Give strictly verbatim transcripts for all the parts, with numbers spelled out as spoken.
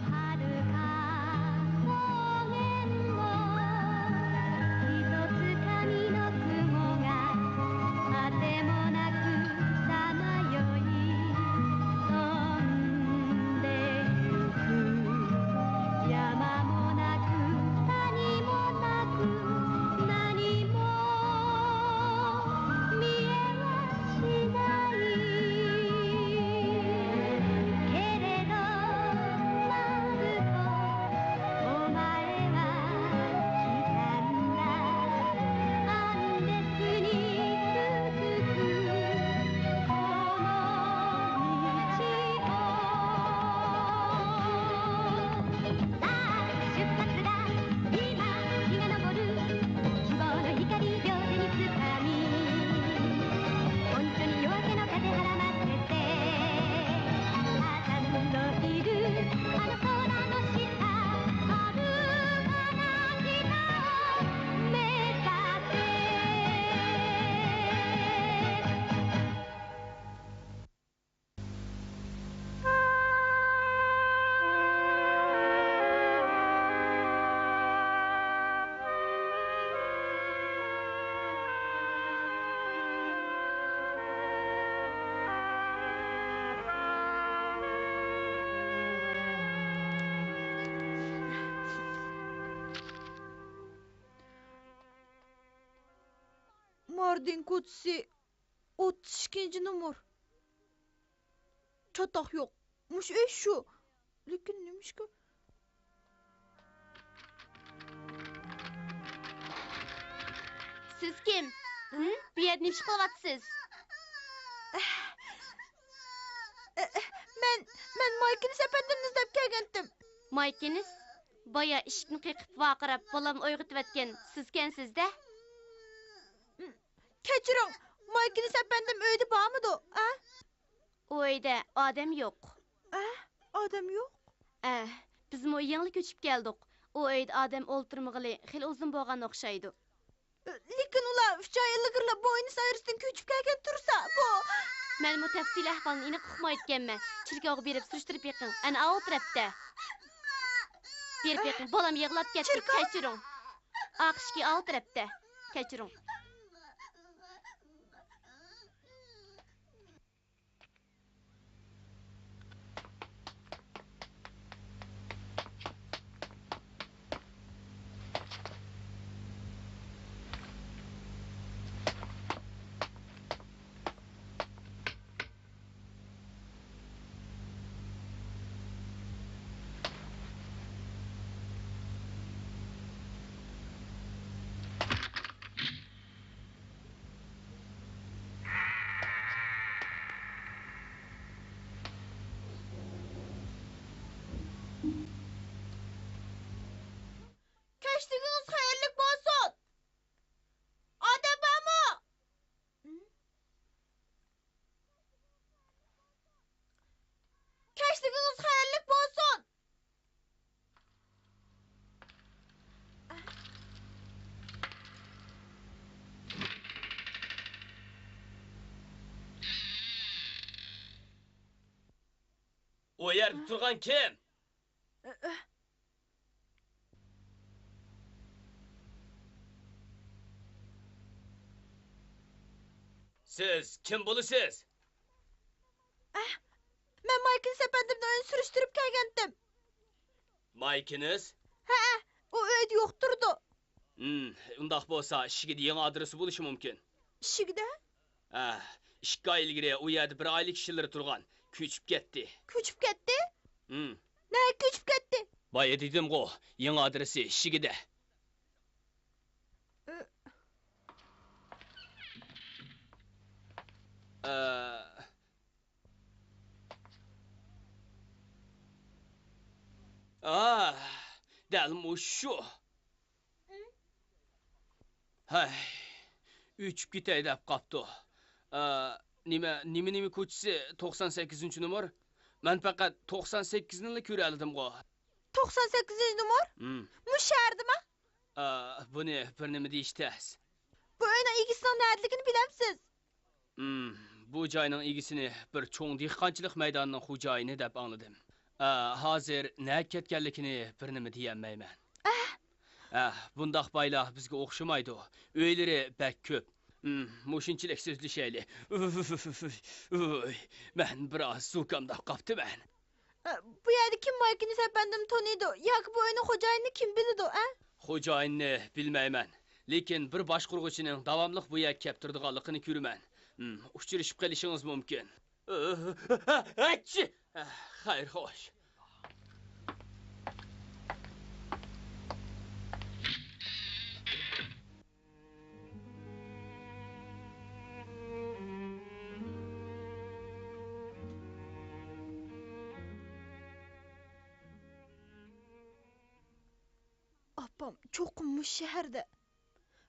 はるか草原のひとつかみの雲が、あてもなくさまよい飛んでゆく。山もなく谷もなく、何も見えはしないけれど、まる子、お前は来たんだ。アンデスに続くこの道を。さあ、出発だ。今、日が昇る。希望の光、秒でにつかみ、本当に夜明けの風、はらませて、あたんのいるあの空の下、遥かな北を目指せ。ماردىن كوچىسى، ئوتتۇز ئىككىنچى نومۇر. چاتاق يوق. مۇشۇ ئۆي شۇ. لېكىن نېمىشقا؟ سىز كىم؟ ھىم؟ بۇ يەردە نېمە ئىش قىلىۋاتىسىز؟ مەن، مەن مايكىنىس ئەپەندىمنى ئىزدەپ كەلگەنتىم. مايكىنىس؟ بايا ئىشىكنى قېقىپ ۋارقىراپ بالامنى ئويغىتىۋەتكەن سىزكەنسىز-دە. كەچۈرۈڭ، مايكىنىس ئەپەندىم ئۆيدە بارمىدۇ؟ ئە؟ ئۇ ئۆيدە ئادەم يوق. ئە؟ ئادەم يوق؟ ئە، بىزمۇ يېڭىلا كۆچۈپ كەلدۇق. ئۇ ئۆيدە ئادەم ئولتۇرمىغىلى خېلى ئۇزۇن بولغان ئوخشايدۇ. لېكىن ئۇلار ئۈچ ئاي ئىلگىرىلا بوينس ئايرېستىن كۆچۈپ كەلگەن تۇرسا، بۇ. مەنمۇ تەپسىلىي ئەھۋالنى ئېنىق ئۇقمايدىكەنمەن. چېركاۋغا بېرىپ سۈرۈشتۈرۈپ بېقىڭ. ئەنە ئاۋۇ تەرەپتە. بېرىپ بېقىڭ، بالام يىغلاپ كەتتى. چېركاۋ؟ كەچۈرۈڭ. ئارقا ئىشىكى ئاۋۇ تەرەپتە. كەچۈرۈڭ. كەچلىكىڭىز خەيرلىك بولسۇن! ئادەم بارمۇ؟ كەچلىكىڭىز خەيرلىك بولسۇن! ئۇ يەردە تۇرغان كىم؟ سىز كىم بولىسىز؟ ئەھ، مەن مايكىنىس ئەپەندىمنىڭ ئۆيىنى سۈرۈشتۈرۈپ كەلگەنتىم. مايكىنىس؟ ھەئە، ئۇ ئۆيدە يوق تۇرىدۇ. ھىم، ئۇنداق بولسا ئىشىكىدە يېڭى ئادرېسى بولۇشى مۇمكىن. ئىشىكىدە؟ ھە، ئىككى ئاي ئىلگىرى ئۇ يەردە بىر ئائىلە كىشىلىرى تۇرغان. كۆچۈپ كەتتى. كۆچۈپ كەتتى؟ ھىم. نەگە كۆچۈپ كەتتى؟ بايا دېدىمغۇ، يېڭى ئادرېسى ئىشىكىدە. ئە، ئا، دەل مۇشۇ. ھەي، ئۆچۈپ كېتەي دەپ قاپتۇ. ئا، نېمە، نېمە، نېمە كوچىسى، توقسان سەككىزىنچى نومۇر؟ مەن پەقەت توقسان سەككىزنىلا كۆرەلىدىمغۇ. توقسان سەككىزىنچى نومۇر؟ ھىم. مۇشۇ شەھەردىمۇ؟ ئا، بۇنى بىر نېمە دېيىش تەس. بۇ ئۆينىڭ ئىگىسىنىڭ نەدىلىكىنى بىلەمسىز؟ ھىم، بۇ جاينىڭ ئىگىسىنى بىر چوڭ دېھقانچىلىق مەيدانىنىڭ خوجايىنى دەپ ئاڭلىدىم. ئا، ھازىر نەگە كەتكەنلىكىنى بىر نېمە دېيەلمەيمەن. ئە، بۇنداق بايلار بىزگە ئوخشىمايدۇ. ئۆيلىرى بەك كۆپ. ھىم، مۇشۇنچىلىك سۆزلىشەيلى. ئۇي، مەن بىراز زۇكامداپ قاپتىمەن. ئە، بۇ يەردە كىم بار ئىكەن دېسە، ئەپەندىم تونۇيدۇ. ياكى بۇ ئۆينىڭ خوجايىنىنى كىم بىلىدۇ، ئە؟ خوجايىننى بىلمەيمەن. لېكىن بىر باشقۇرغۇچىنىڭ داۋاملىق بۇ يەرگە كەپ تۇرىدىغانلىقىنى كۆرىمەن. ھىم، ئۇچرىشىپ قېلىشىڭىز مۇمكىن. ئەچچى! خەير، خوش. ئاپام چوقۇم مۇشۇ شەھەردە.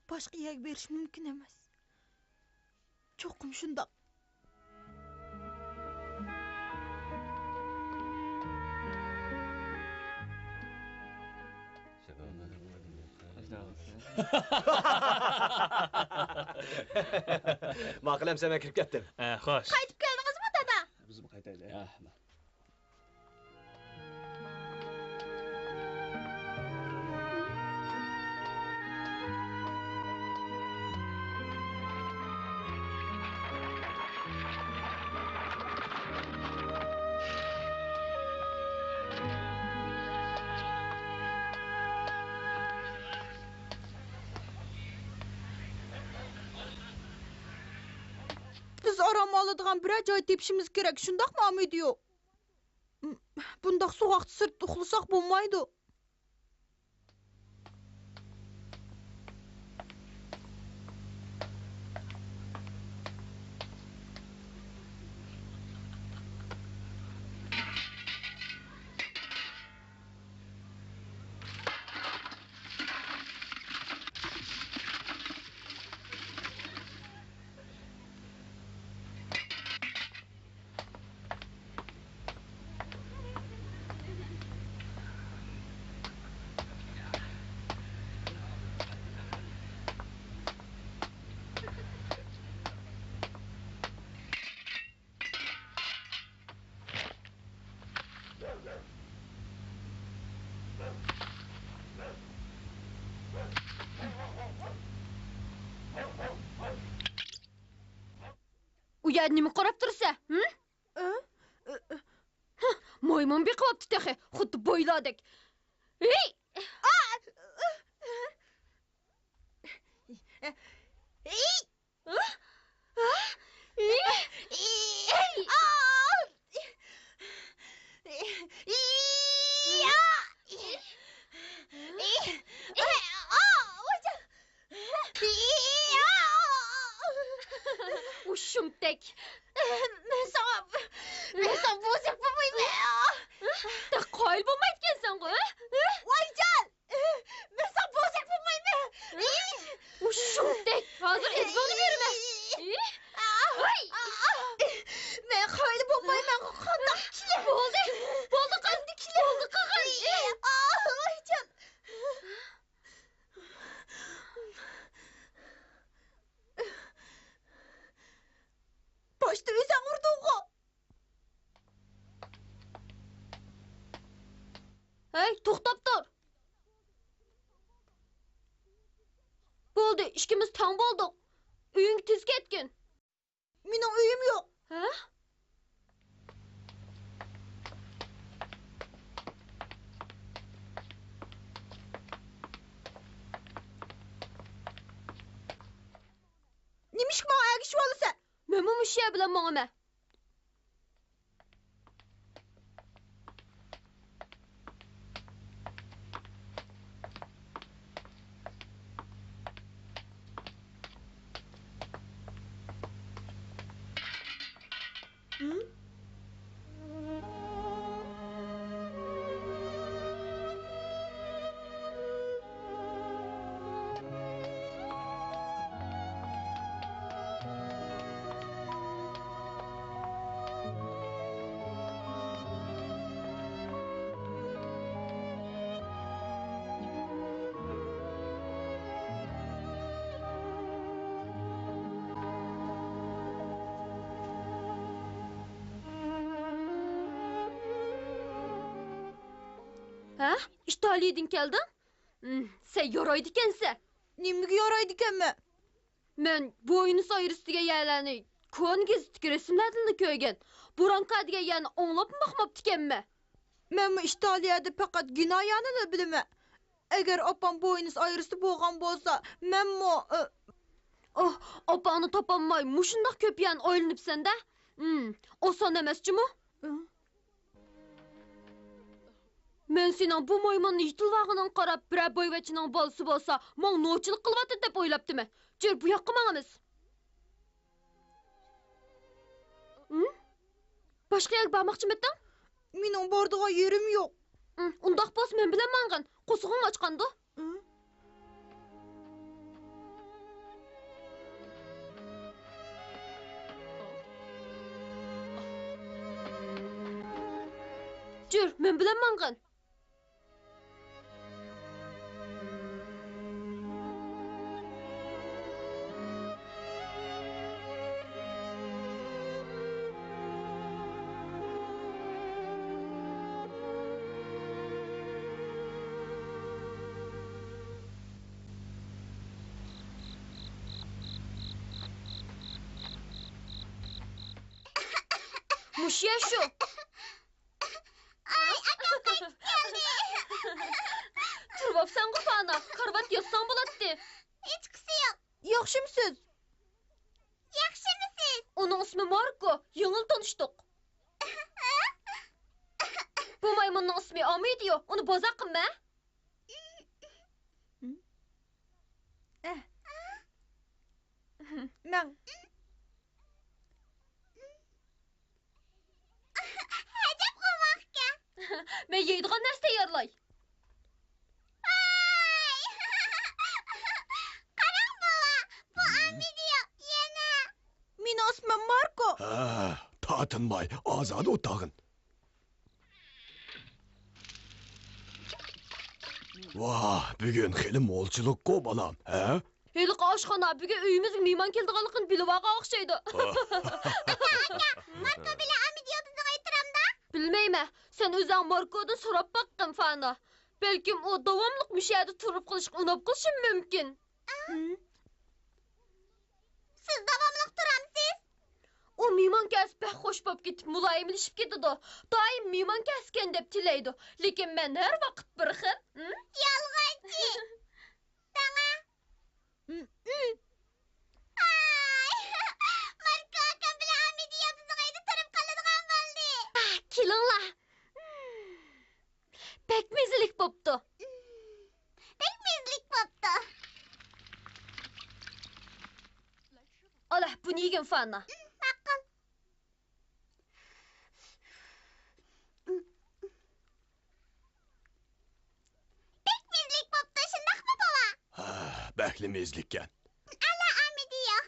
باشقا يەرگە بېرىش مۇمكىن ئەمەس. چوقۇم شۇنداق. ماقۇل ئەمسە، مەن كىرىپ كەتتىم. ھە، خوش. قايتىپ كەلدىڭىزمۇ، دادا؟ بىزمۇ قايتايلى. ھە. بىز ئارام ئالىدىغان بىرەر جاي تېپىشىمىز كېرەك، شۇنداقمۇ، ئامىدىيو؟ بۇنداق سوغۇقتا سىرتتا ئۇخلىساق بولمايدۇ. ئۇ يەردە نېمە قاراپ تۇرىسەن، ھىم؟ ئە؟ ئە، ئە. ھە، مايمۇن بېقىۋاپتۇ تېخى، خۇددى بويلاردەك. ھېي! ئا! ھېي! ئۇششۇمتەك. مەن ساڭا، مەن ساڭا بوزەك بولمايمەن. تېخى قايىل بولمايدىكەنسەنغۇ، ھە؟ ۋايجان! مەن ساڭا بوزەك بولمايمەن. ئۇششۇمتەك، ھازىر ئېزىۋالىۋېرىمەن. ۋاي! مەن قايىل بولمايمەن، قانداق كېلە. بولدى، بولدى، قىلدى كېلە. بولدى، قىلغىن. ۋايجان! باشتا ئۆزۈڭ ئۇردۇڭغۇ؟ ھەي، توختاپ تۇر! بولدى، ئىككىمىز تەڭ بولدۇق. ئۆيۈڭگە تېز كەتكىن. مېنىڭ ئۆيۈم يوق. ھە؟ نېمىشقا ماڭا ئەگىشىۋالىسەن؟ مەنمۇ مۇشۇ يەر بىلەن ماڭىمەن. ھە؟ ئىتالىيەدىن كەلدىڭ؟ ھىم، سەن يارايدىكەنسەن. نېمىگە يارايدىكەنمەن؟ مەن بوينۇس ئايرىس دېگەن يەرلەرنى كونا گېزىتتىكى رەسىملەردىنلا كۆرگەن. برانكا دېگەن يەرنى ئاڭلاپمۇ باقماپتىكەنمەن. مەنمۇ ئىتالىيەدە پەقەت گىنايانىلا بىلىمەن. ئەگەر ئاپام بوينۇس ئايرىستا بولغان بولسا، مەنمۇ، ئى، ئوھ، ئاپاڭنى تاپالماي مۇشۇنداق كۆپ يەرنى ئايلىنىپسەن-دە. ھىم، ئاسان ئەمەس جۇمۇ. ھە؟ مەن سېنىڭ بۇ مايمۇننى يېتىلىۋالغىنىڭغا قاراپ، بىرەر بويۋەچچىنىڭ بالىسى بولسا، ماڭا نوچىلىق قىلىۋاتىدۇ دەپ ئويلاپتىمەن. جۈر، بۇ ياققا ماڭىمىز. ھىم؟ باشقا يەرگە بارماقچىمىتىڭ؟ مېنىڭ بارىدىغان يېرىم يوق. ھىم، ئۇنداق بولسا مەن بىلەن ماڭغىن. قورسىقىڭ ئاچقاندۇ؟ ھىم؟ جۈر، مەن بىلەن ماڭغىن. مۇشۇ يەر شۇ. ئاي، ئاكام قايتىپ كەلدى. تۇرۇۋاپسەنغۇ، فانا، كارىۋات ياتساڭ بولاتتى. ھېچقىسى يوق. ياخشىمۇسىز؟ ياخشىمۇسىز؟ ئۇنىڭ ئىسمى ماركو، يېڭىلا تونۇشتۇق. بۇ مايمۇننىڭ ئىسمى ئامىدىيو، ئۇنى بازار قىلما. مەڭ. ئەجەب قوماقكەن. مەن يەيدىغان نەرسە تەييارلاي. ۋاي! قاراڭ بوۋا، بۇ ئامىدىيو يەنە. مېنىڭ ئىسمىم ماركو. ھە، تارتىنماي، ئازادە ئولتۇرغىن. ۋاھ، بۈگۈن خېلى مولچىلىققۇ، بالام، ھە؟ ھېلىقى ئاشخانا بۈگۈن ئۆيىمىزگە مېھمان كېلىدىغانلىقىنى بىلىۋالغان ئوخشايدۇ. ئاكا، ئاكا، ماركو بىلەن ئامىدىيو بىزنىڭ ئۆيدە تۇرامدا؟ بىلمەيمەن. سەن ئۆزۈڭ ماركودىن سوراپ باققىن، فانا. بەلكىم ئۇ داۋاملىق مۇشۇ يەردە تۇرۇپ قېلىشقا ئۇناپ قېلىشى مۇمكىن. سىز داۋاملىق تۇرامسىز؟ ئۇ مېھمان كەلسە بەك خوش بولۇپ كېتىپ، مۇلايىملىشىپ كېتىدۇ. دائىم مېھمان كەلسىكەن دەپ تىلەيدۇ. لېكىن مەن ھەر ۋاقىت بىر خىل. ھىم؟ يالغانچى. ساڭا. ئاي، ماركو ئاكام بىلەن ئامىدىيو بىزنىڭ ئۆيدە تۇرۇپ قالىدىغان بولدى. ئاھ، كېلىڭلار. بەك مەززىلىك بوپتۇ. بەك مەززىلىك بوپتۇ. ئالا، بۇنى يېگىن، فانا. ماقۇل. بەك مەززىلىك بوپتۇ، شۇنداقمۇ، بوۋا؟ ھە، بەكلا مەززىلىككەن. ئەلا، ئامىدىيو.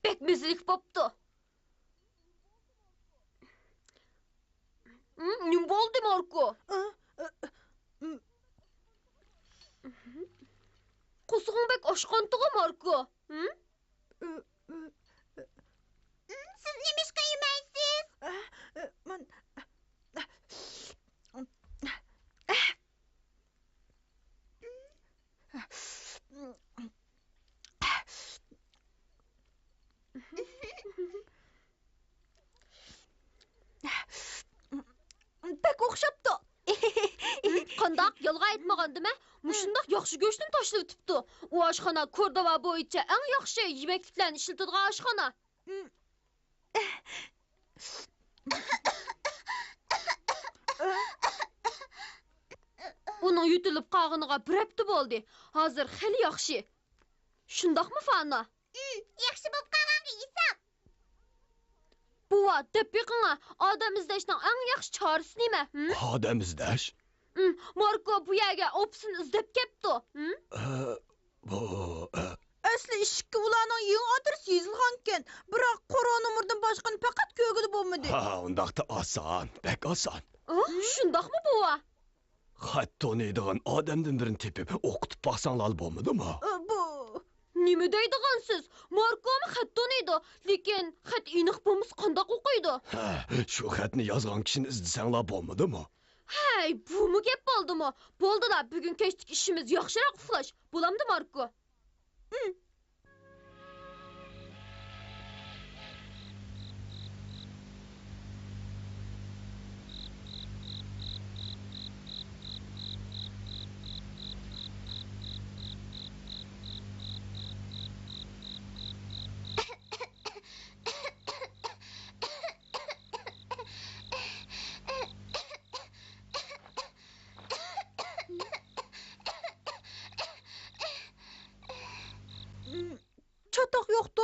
بەك مەززىلىك بوپتۇ. ھىم، نېمە بولدى، ماركو؟ قورسىقىڭ بەك ئاچقانتىغۇ، ماركو؟ ھىم؟ سىز نېمىشقا يېمەيسىز؟ مەن بەك ئوخشاپتۇ. قانداق؟ يالغان ئېيتمىغاندىمەن؟ مۇشۇنداق ياخشى گۆشنى تاشلىۋېتىپتۇ. ئۇ ئاشخانا كوردوۋا بويىچە ئەڭ ياخشى يېمەكلىكلەرنى ئىشلىتىدىغان ئاشخانا. ئۇنىڭ يۆتىلىپ قالغىنىغا بىر ھەپتە بولدى. ھازىر خېلى ياخشى. شۇنداقمۇ، فانا؟ ئۇم، ياخشى بولۇپ قالغانغا ھېساب. بوۋا، دەپ بېقىڭا، ئادەم ئىزدەشنىڭ ئەڭ ياخشى چارىسى نېمە؟ ھىم؟ ئادەم ئىزدەش؟ ئۇم، ماركو بۇ يەرگە ئاپىسىنى ئىزدەپ كەپتۇ. ھىم؟ ئە، بۇ، ئە. ئەسلى ئىشىككە ئۇلارنىڭ يېڭى ئادرېسى يېزىلغانىكەن، بىراق قورۇق نومۇردىن باشقىنى پەقەت كۆرگىلى بولمىدى. ھا، ئۇنداقتا ئاسان، بەك ئاسان. ئۇ، شۇنداقمۇ، بوۋا؟ خەت تونۇيدىغان ئادەمدىن بىرىنى تېپىپ ئوقۇتۇپ باقساڭلار بولمىدىمۇ؟ ئۇ، بۇ. نېمە دەيدىغانسىز؟ ماركومۇ خەت تونۇيدۇ، لېكىن خەت ئېنىق بولمىسا قانداق ئوقۇيدۇ؟ ھە، شۇ خەتنى يازغان كىشىنى ئىزدىسەڭلار بولمىدىمۇ؟ ھەي، بۇمۇ گەپ بولدىمۇ؟ بولدىلا، بۈگۈن كەچلىك ئىشىمىز ياخشىراق ئۇخلاش. بولامدۇ، ماركو؟ چاتاق يوقتۇ؟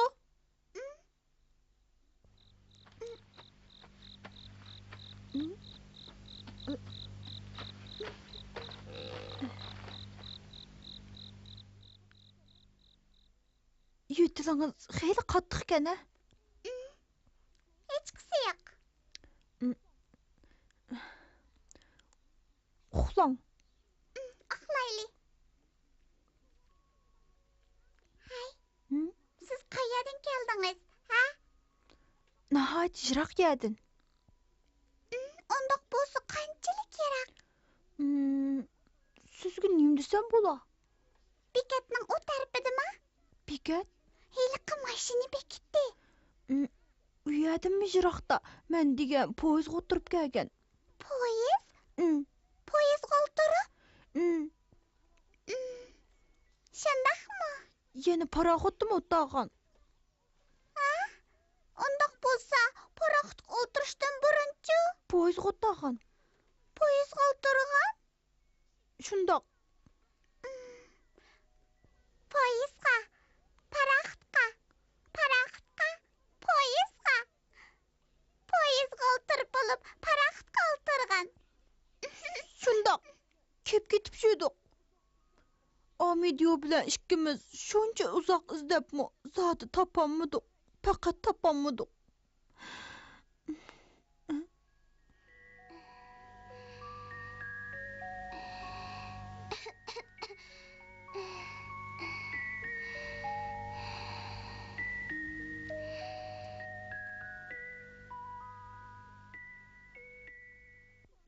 يۆتىلىڭىز خېلى قاتتىقكەن ھە؟ ھېچقىسى يوق. ئۇخلاڭ. ئۇخلايلى. ھەي، ھىم؟ سىز قەيەردىن كەلدىڭىز، ھە؟ ناھايىتى يىراق يەردىن. ئۇم، ئۇنداق بولسا قانچىلىك يىراق؟ ئۇم، سىزگە نېمە دېسەم بولا؟ بېكەتنىڭ ئۇ تەرىپىدىما؟ بېكەت؟ ھېلىقى ماشىنا بېكىتى. ئۇم، ئۇ يەردىنمۇ يىراقتا. مەن دېگەن پويىزغا ئولتۇرۇپ كەلگەن. پويىز؟ ئۇم. پويىزغا ئولتۇرۇپ؟ ئۇم. ئۇم. شۇنداقمۇ؟ يەنە پاراخوتتىمۇ ئولتۇرغان. ھە؟ ئۇنداق بولسا، پاراخوتقا ئولتۇرۇشتىن بۇرۇنچۇ؟ پويىزغا ئولتۇرغان. پويىزغا ئولتۇرغان؟ شۇنداق. پويىزغا، پاراخوتقا، پاراخوتقا، پويىزغا. پويىزغا ئولتۇرۇپ بولۇپ، پاراخوتقا ئولتۇرغان. شۇنداق. كېپ كېتىپ يۈردۇق. ئامىدىيو بىلەن ئىككىمىز شۇنچە ئۇزاق ئىزدەپمۇ زادى تاپالمىدۇق. پەقەت تاپالمىدۇق.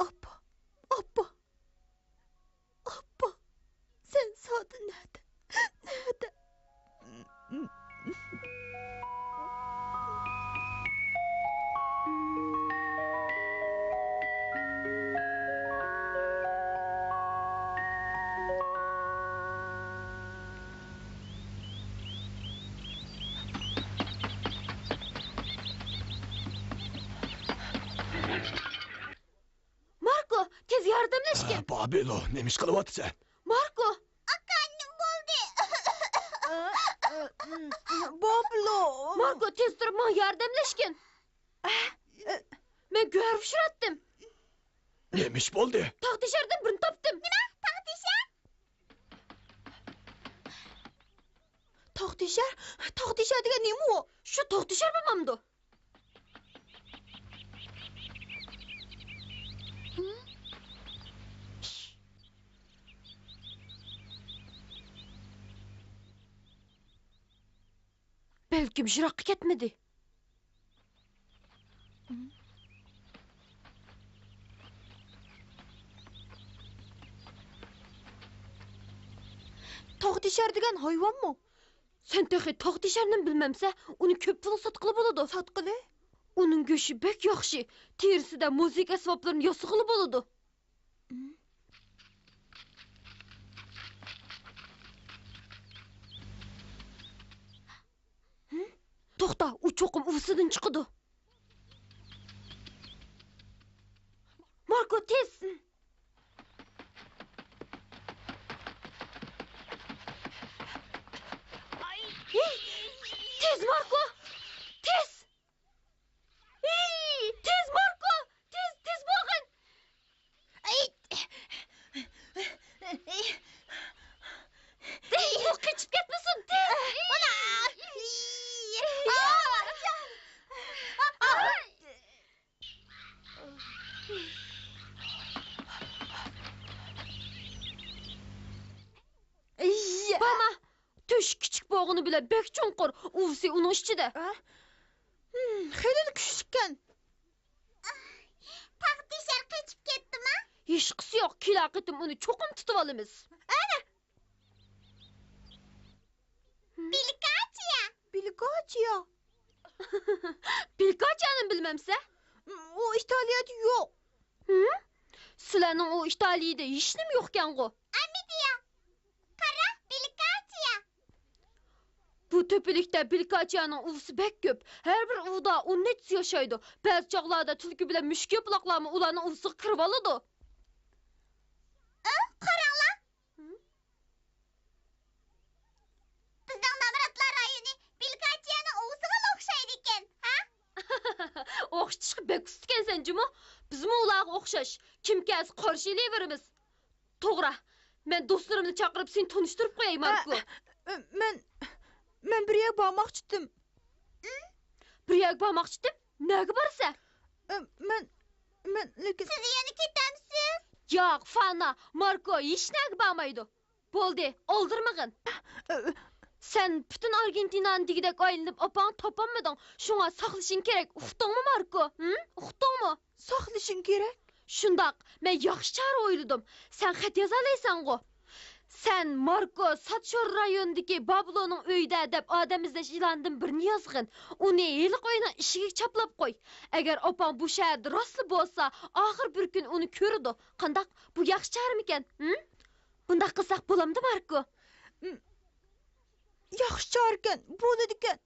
ئاپا، ئاپا. ئاپا، سەن سادە نەدە؟ نەدە؟ ماركو، تېز ياردەملەشكىن! ھە، بابىلو، نېمە ئىش قىلىۋاتىسەن؟ ماركو! ئاكا، نېمە بولدى؟ بابىلو! ماركو، تېز تۇرۇپ ماڭا ياردەملەشكىن! مەن گۆھەر ئۇچراتتىم. نېمە ئىش بولدى؟ تاغ تېشەردىن بىرنى تاپتىم. نېمە؟ تاغ تېشەر؟ تاغ تېشەر؟ تاغ تېشەر دېگەن نېمە ئۇ؟ شۇ تاغ تېشەر بولمامدۇ؟ بەلكىم يىراققا كەتمىدى. تاغ تېشەر دېگەن ھايۋانمۇ؟ سەن تېخى تاغ تېشەرنىمۇ بىلمەمسە، ئۇنى كۆپ پۇلغا ساتقىلى بولىدۇ. ساتقىلى؟ ئۇنىڭ گۆشى بەك ياخشى، تېرىسىدە مۇزىكا ئەسۋابلىرىنى ياسىغىلى بولىدۇ. توختا، ئۇ چوقۇم ئۇۋىسىدىن چىقىدۇ. ماركو، تېز! تېز، ماركو! تېز! ھېي، تېز، ماركو! تېز، تېز بولغىن! ئەي! ئەي، ئۇ قېچىپ كەتمىسۇن، تېز! مانا! ئەي! بارما! تۆشۈك كىچىك بولغىنى بىلەن بەك چوڭقۇر، ئۇۋىسى ئۇنىڭ ئىچىدە. ھە؟ ھىم، خېلىلا كۈچلۈككەن. تاغ تېشەر قېچىپ كەتتىما؟ ھېچقىسى يوق، كېلەر قېتىم ئۇنى چوقۇم تۇتۇۋالىمىز. ئەنە! بىلكاچىيا! بىلكاچىيا! بىلكاچىيانى بىلمەمسە؟ ئۇ ئىتالىيەدە يوق. ھىم؟ سىلەرنىڭ ئۇ ئىتالىيىدە ھېچنېمە يوقكەنغۇ؟ ئامىدىيا! قارا، بىلكاچىيا! بۇ تۆپىلىكتە بىلكاچىيانىڭ ئۇۋىسى بەك كۆپ. ھەر بىر ئۇۋىدا ئون نەچچىسى ياشايدۇ. بەزى چاغلاردا تۈلكە بىلەن مۈشۈك ياپىلاقلارمۇ ئۇلارنىڭ ئۇۋىسىغا كىرىۋالىدۇ. ئۇ، قاراڭلار! ھىم؟ بىزنىڭ نامراتلار رايونى بىلكاچىيانىڭ ئۇۋىسىغىلا ئوخشايدىكەن، ھە؟ ئوخشىتىشقا بەك ئۇستىكەنسەن جۇمۇ. بىزمۇ ئۇلارغا ئوخشاش. كىم كەلسە قارشى ئېلىۋېرىمىز. توغرا، مەن دوستلىرىمنى چاقىرىپ سېنى تونۇشتۇرۇپ قوياي، ماركو. ئە، ئە، مەن، مەن بىر يەرگە بارماقچىدىم. بىر يەرگە بارماقچىدىم؟ نەگە بارىسەن؟ ئە، مەن، مەن، لېكىن سىز يەنە كېتەمسىز؟ ياق، فانا، ماركو ھېچ نەگە بارمايدۇ. بولدى، ئالدىرىمىغىن. ئە، ئە. سەن پۈتۈن ئارگېنتىنانى دېگۈدەك ئايلىنىپ ئاپاڭنى تاپالمىدىڭ. شۇڭا ساقلىشىڭ كېرەك، ئۇقتۇڭمۇ، ماركو؟ ھىم؟ ئۇقتۇڭمۇ؟ ساقلىشىڭ كېرەك. شۇنداق، مەن ياخشى چارە ئويلىدىم. سەن خەت يازالايسەنغۇ؟ سەن ماركو ساتشور رايونىدىكى بابلونىڭ ئۆيىدە دەپ ئادەم ئىزدەش ئېلانىدىن بىرنى يازغىن. ئۇنى ھېلىقى ئۆينىڭ ئىشىكىگە چاپلاپ قوي. ئەگەر ئاپاڭ بۇ شەھەردە راستلا بولسا، ئاخىر بىر كۈنى ئۇنى كۆرىدۇ. قانداق؟ بۇ ياخشى چارىمىكەن؟ ھىم؟ بۇنداق قىلساق بولامدۇ، ماركو؟ ھىم. ياخشى چارىكەن، بولىدىكەن.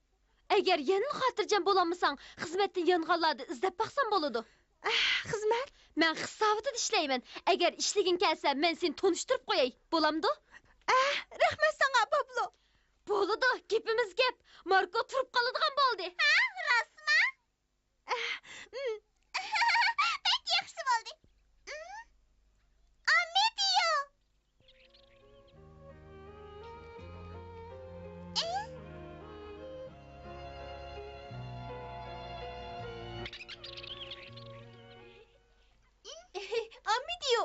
ئەگەر يەنىلا خاتىرجەم بولالمىساڭ، خىزمەتتىن يانغانلاردا ئىزدەپ باقسام بولىدۇ. ئەھ، خىزمەت؟ مەن خىس زاۋۇتىدا ئىشلەيمەن. ئەگەر ئىشلىگىڭ كەلسە، مەن سېنى تونۇشتۇرۇپ قوياي. بولامدۇ؟ ئەھ، رەھمەت ساڭا، بابلو. بولىدۇ، گېپىمىز گەپ. ماركو تۇرۇپ قالىدىغان بولدى. ھە، راستمۇ؟ ئەھ، ئىم. بەك ياخشى بولدى. ئىم. ئامېدىيو! ئامېدىيو!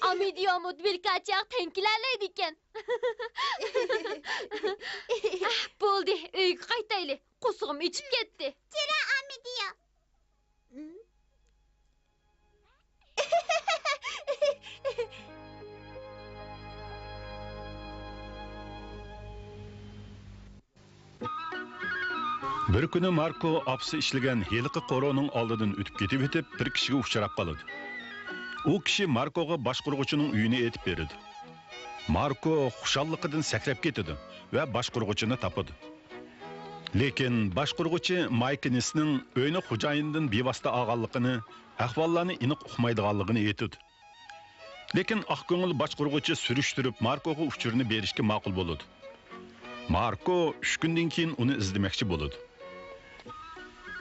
ئامېدىيومۇ بىلكاچىغا تەڭ كېلەلەيدىكەن. بولدى، ئۆيگە قايتايلى. قورسىقىم ئېچىپ كەتتى. جۈرە، ئامېدىيو. بىر كۈنى ماركو ئاپىسى ئىشلىگەن ھېلىقى قورۇنىڭ ئالدىدىن ئۆتۈپ كېتىۋېتىپ، بىر كىشىگە ئۇچراپ قالىدۇ. ئۇ كىشى ماركوغا باشقۇرغۇچىنىڭ ئۆيىنى ئېيتىپ بېرىدۇ. ماركو خۇشاللىقىدىن سەكرەپ كېتىدۇ ۋە باشقۇرغۇچىنى تاپىدۇ. لېكىن باشقۇرغۇچى مايكنىسنىڭ ئۆينى خوجايىنىدىن بىۋاسىتە ئالغانلىقىنى، ئەھۋاللارنى ئېنىق ئۇقمايدىغانلىقىنى ئېيتىدۇ. لېكىن ئاق كۆڭۈل باشقۇرغۇچى سۈرۈشتۈرۈپ ماركوغا ئۇچۇرنى بېرىشكە ماقۇل بولىدۇ. ماركو ئۈچ كۈندىن كېيىن ئۇنى ئىزدىمەكچى بولىدۇ.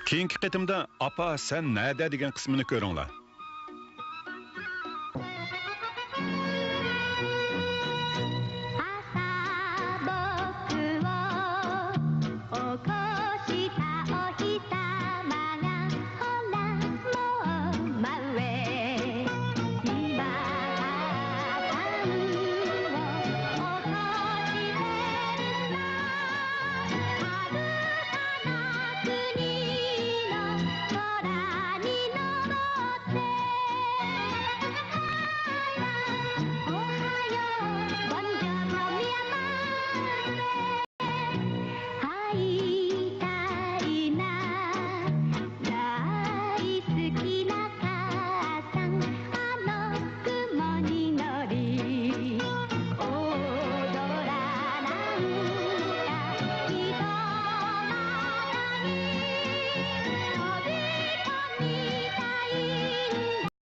كېيىنكى قېتىمدا «ئاپا، سەن نەدە؟» دېگەن قىسمىنى كۆرۈڭلار.